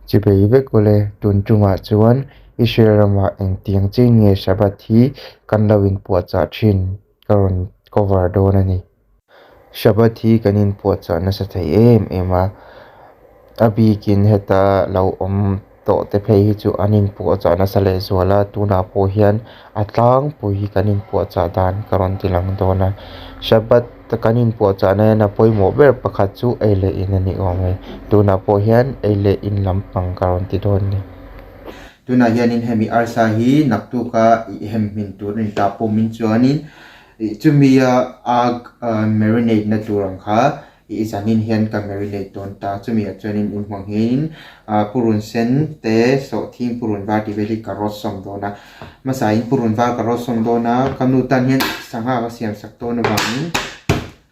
Chibei vek ule, tun tumah chuan Israel ramah engtiang chin nge Shabbat hi kan lo inpuahchah thin ka rawn cover dawn a ni. Shabbat hi kan inpuahchah nasa thei em em a, a bikin heta lo awm tawh te phei hi chu an inpuahchah nasa lehzual a, tunah pawh hian a tlangpui hi kan inpuahchah dan ka rawn ti lang dawn a. Shabbat. Kan inpuahchahna hian a pawimawh ber pakhat chu ei leh in a ni awm e. Tunah pawh hian ei leh in lampang ka rawn ti dawn ni. Tunah hianin hemi arsa hi naktuka i hem hmin tur a ni ta pawmin chuanin ih chumi a marinate na tur ang kha ih zanin hian ka marinate dawn ta. Chumi ah chuanin in hmuh ang hianin purun sen te sawhthing purun var tih vel hi ka rawt sawm dawn a. Hmasain purun var ka rawt sawm dawn a, ka nu tan hian sangha ka siam sak dawn avangin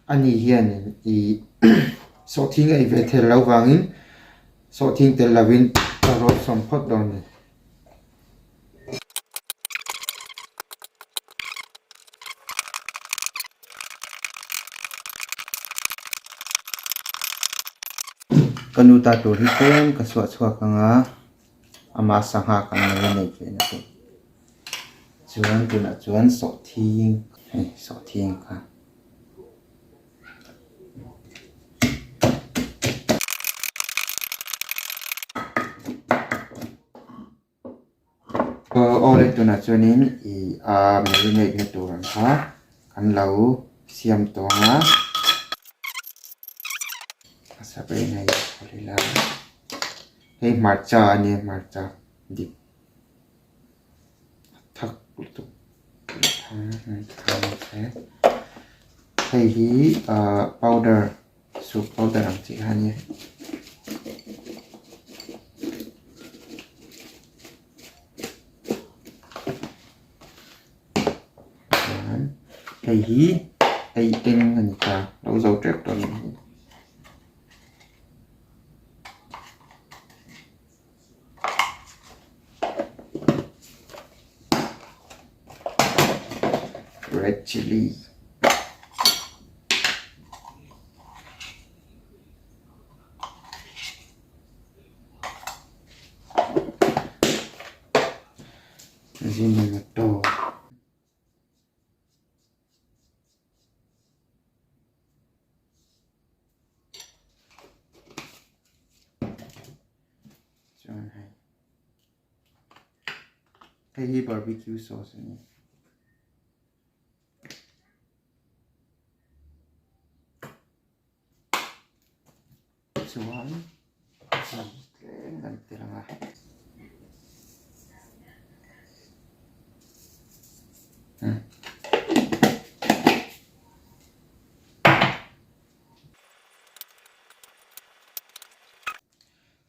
ani hianin ih sawhthing a ei ve thei lo vangin sawhthing tel lovin ka rawt sawm phawt dawn a ni. Ka nu ta tur hi tlem ka chhuah chhuak ang a. Amah sangha kan lo la neih ve na pawh chuan tunah chuan sawhthing hei sawhthing kha aw le tunah chuanin ih a marinate na tur ang kha kan lo siam tawng a. A sabeina hi a ila hei hmarcha a nia hmarcha dip a thak lutuk hei hi ahh powder soup powder ang chi kha a nia. Hei hi ei eng a ni ta lo zo tep tawh a ni hi. Red chilli Ajinomoto. Chuan hei hei hi barbecue sauce a ni. Chuan tlem kan tel ang a.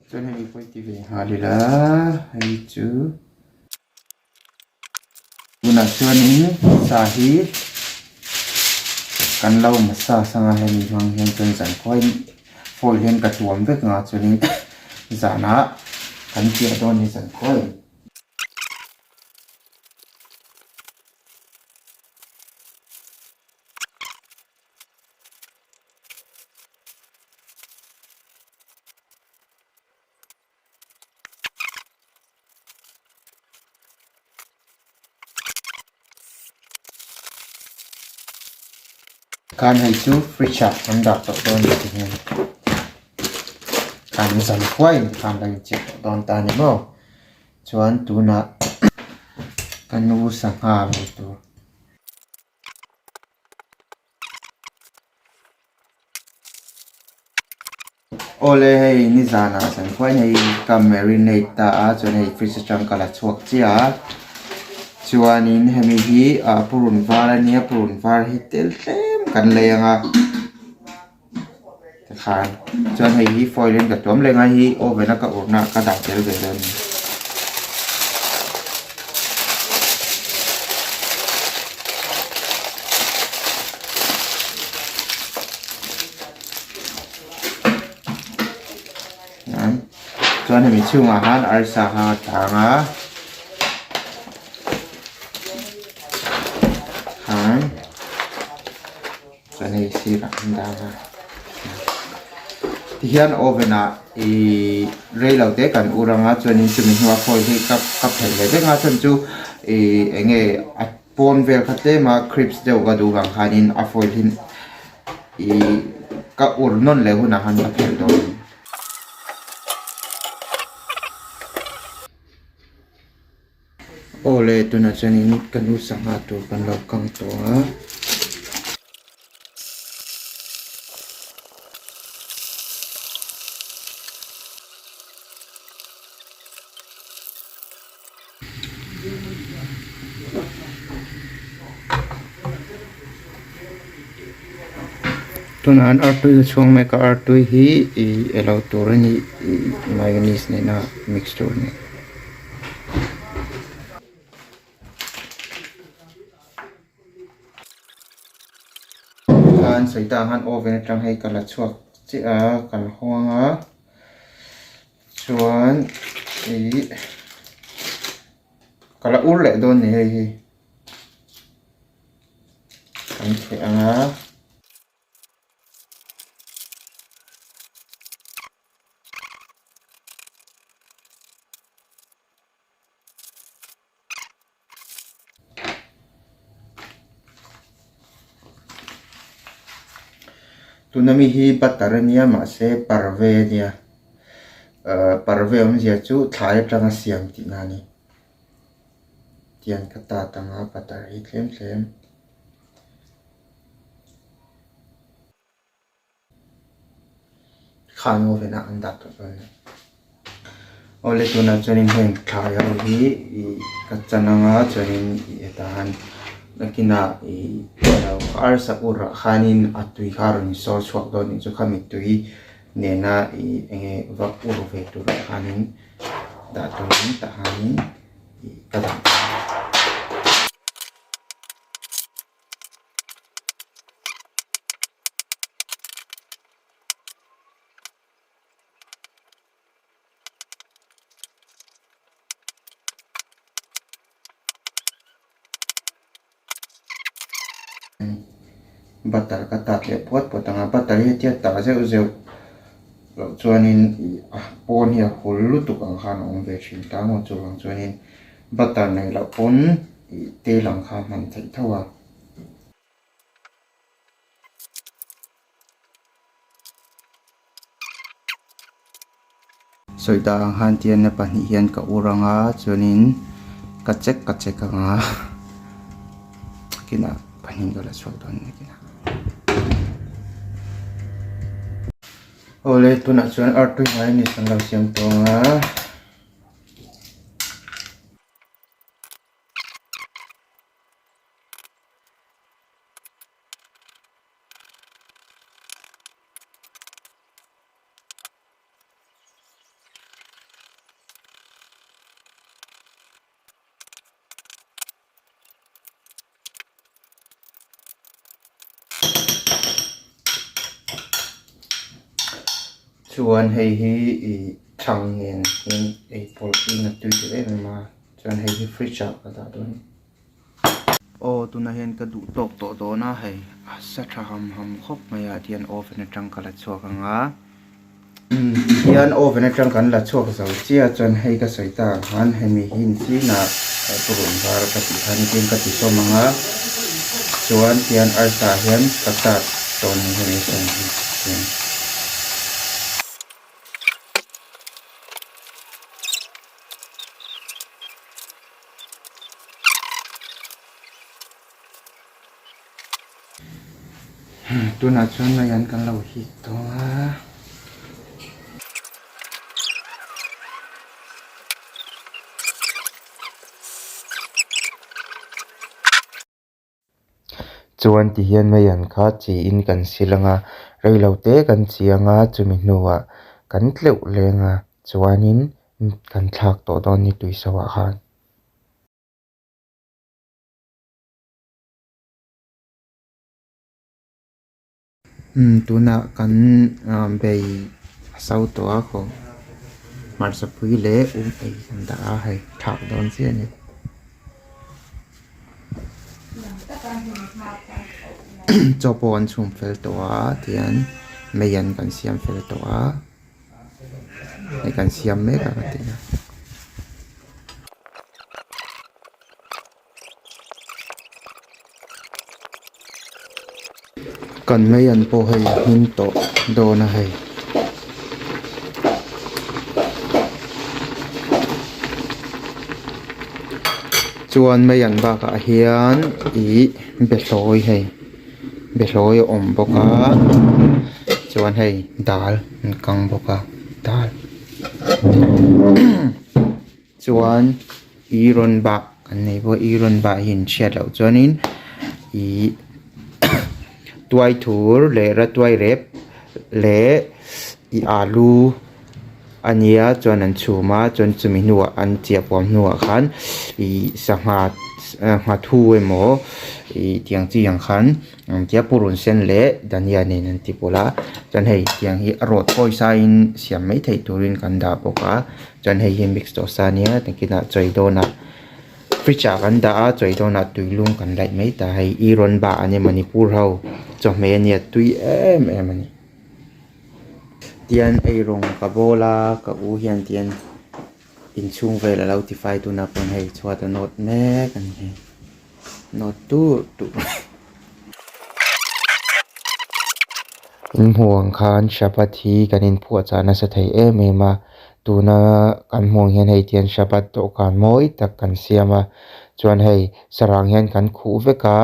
Chuan hemi pawh i ti ve nghal ila hei chu tunah chuanin sa hi kan lo massage anga hemi hmang hian chuan zan khuain foil hian ka tuam vek anga chuanin zanah kan piah dawn a ni zan khuain. Khan hei chu fridge ah an dah tawh dawn ni ti hian khan zan huai in khan lo inchep tawh dawn ta a ni maw chuan tunah ka nu sangha ve tur. Awle hei nizanah zan khuain hei ka marinate ta a chuan hei fridge atang ka la chhuak chiah a chuanin hemi hi ah purun var a nia purun var hi tel tlem kan lei ang a tikhan chuan hei hi foil in ka tuam leng a hei hi oven a ka urna ah ka dah tel ve dawn a ni. Chuan hemi chhungah khan arsa kha a tlang a khan chuan hei sirah an dang a. Tihian oven ah ih rei lo te kan ur anga chuanin chumi hnuah foil hi ka ka phelh leh vek a chhan chu ih eng nge a pawn vel kha tlem a crisp deuh ka duh vang khanin a foil hi ih ka ur nawn leh hunah khan ka phelh dawn. Aw le tunah chuanin ka nu sangha tur kan lo kang tawh a. Tunah an artui ka chhuang mek a artui hi ih elo tur a ni ih mayonnaise nena mix tur a ni. Khan sawi ta ang khan oven atang hei ka la chhuak chiah a kan hawng a chuan ih ka la ur leh dawn ni hei hi kan theh ang a. Tuna mi hi butter a nia mahse parve a nia ahh parve awmzia chu thlai atanga siam tihna a ni tiang ka tat anga butter hi tlem tlem. Khan oven ah an dah tawh dawn a ni. Awle tunah chuanin heng thlai ho hi ih ka chan anga chuanin ih hetah han nakinah ih arsa ur ah khanin a tui kha a rawn sawr chhuak dawn anih chu khami tui nena ih eng nge va ur ve turah khanin dah turin tah khanin ih ka dah. Butter ka tat leh puat puat ang a butter hi hetia tah zeuh zeuh loh chuanin ih a pawn hi a hul lutuk ang khan a awm ve thin ta maw chuvang chuanin butter neih loh pawn ih tel ang kha a hman theih tho a. Sawi dah ang khan tianna pahnih hian ka ur ang a chuanin ka check ka check ang a kinah pahnih ka la chhuak dawn a ni kinah. Awle tunah chuan artui mayonnaise kan lo siam tawh ang a. Chuan hei hi ih chhang nen hian ei pawlh in a tui duh em em a chuan hei hi fridge ah ka dah dawn. Aw tunah hian ka duh tawk tawh dawn a hei a sa tha ham ham khawp mai a tihian oven atang ka la chhuak ang a tihian oven atang kan la chhuak zo chiah chuan hei ka sawi ta ang khan hemi hi chinah purun var ka tih khan tin ka ti sawm ang a chuan tihian arsa ah hian ka tat tawn ang hemi sawm hi tihian. Tunah chuan mai an kan lo hit tawng a. Chuan ti hian mai an kha chi in kan sil ang a, reilo te kan chi ang a chumi hnuah kan tleuh leng a chuanin kan thlak tawh dawn ni tui so ah khan. Umm tunah kan bei a so tawh a khaw hmarchapui leh um ei kan dah a hei thlak dawn chiah a ni. Chaw pawh an chhum fel tawh a tihian Maian kan siam fel tawh a, hei kan siam mek a ka ti a. Kan maian pawh hei a hmin tawh dawn a hei. Chuan maian bakah hian ih behlawi hei. Behlawi a awm bawk a chuan hei dal an kang bawk a dal chuan ih rawn bah kan nei bawk a ih rawn bah hi in hriat loh chuanin ih tuai thur leh ratuai rep leh ih alu a nia chuan an chhum a chuan chumi hnuah an chiah puam hnuah khan ih sangha nghathu emaw ih tiang chi ang khan an tia purun sen leh dania nen an ti pawlh a chuan hei tiang hi a rawt kawi sa in siam mai theih turin kan dah bawk a chuan hei hi mix tawh sa ania nakinah chawi dawnah fridge ah kan dah a chawi dawnah tui lum kan laih mai ta hei i rawn bah a nia manipur ho chawhmeh ania tui em em a ni. Tian eirawng ka bawl a ka u hian tian inchhung vel a lo tifai tunah pawn hei chhuat a nawt mek a ni hei nawt tur tur. In hmuh ang khan Shabbat hi kan inphuahchah nasa thei em em a tuna kan hmuh ang hian hei tian Shabbat dawhkan mawi tak kan siam a chuan hei sarang hian kan khuh vek a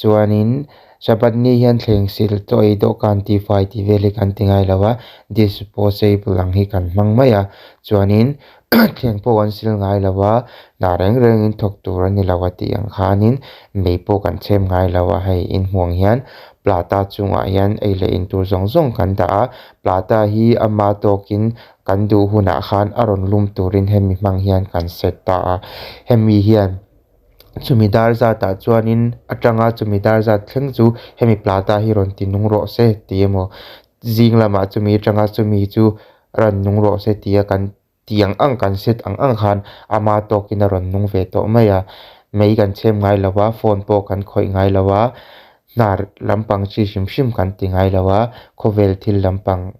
Chuanin Shabbat ni hian thleng sil chaw ei dawhkan tifai tih vel hi kan ti ngai lo a, disposable ang hi kan hmang mai a. Chuanin thleng pawh kan sil ngai lo a, hna reng rengin thawk tur a ni lo a tih ang khanin mei pawh kan chhem ngai lo a. Hei inhmuang hian plata chungah hian ei leh in tur zawng zawng kan dah a, plata hi ama tawkin kan duh hunah khan a rawn lum turin hemi hmang hian kan set ta a, hemi hian. Chumi dar zatah chuanin atanga chumi dar zat thleng chu hemi plata hi rawn ti nung rawh se tih emaw zing lamah chumi atanga chumi chu rawn nung rawh se tia kan tih ang ang kan set ang ang khan ama tawkin a rawn nung ve tawh mai a mei kan chhem ngai lo a phone pawh kan khawih ngai lo a hnar lampang chi hrim hrim kan ti ngai lo a khawvel thil lampang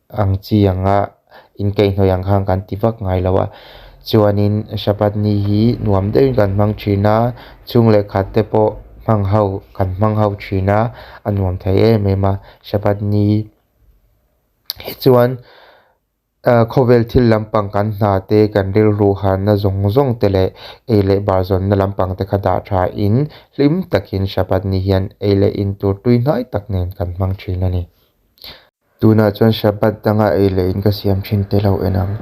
ang chi anga inkaihhnawih ang khan kan ti vak ngai lo a chuanin Shabbat ni hi nuam deuhin kan hmang thin a chhung leh khat te pawh hmang ho kan hmang ho thin a a nuam thei em em a Shabbat ni hi chuan khawvel thil lampang kan hna te kan rilru hanna zawng zawng te leh ei leh bar zawnna lampang te kha dah tha in hlim takin Shabbat ni hian ei leh in tur tui hnai tak nen kan hmang thin a ni. Tunah chuan Shabbat danga ei leh in ka siam thin te lo en ang.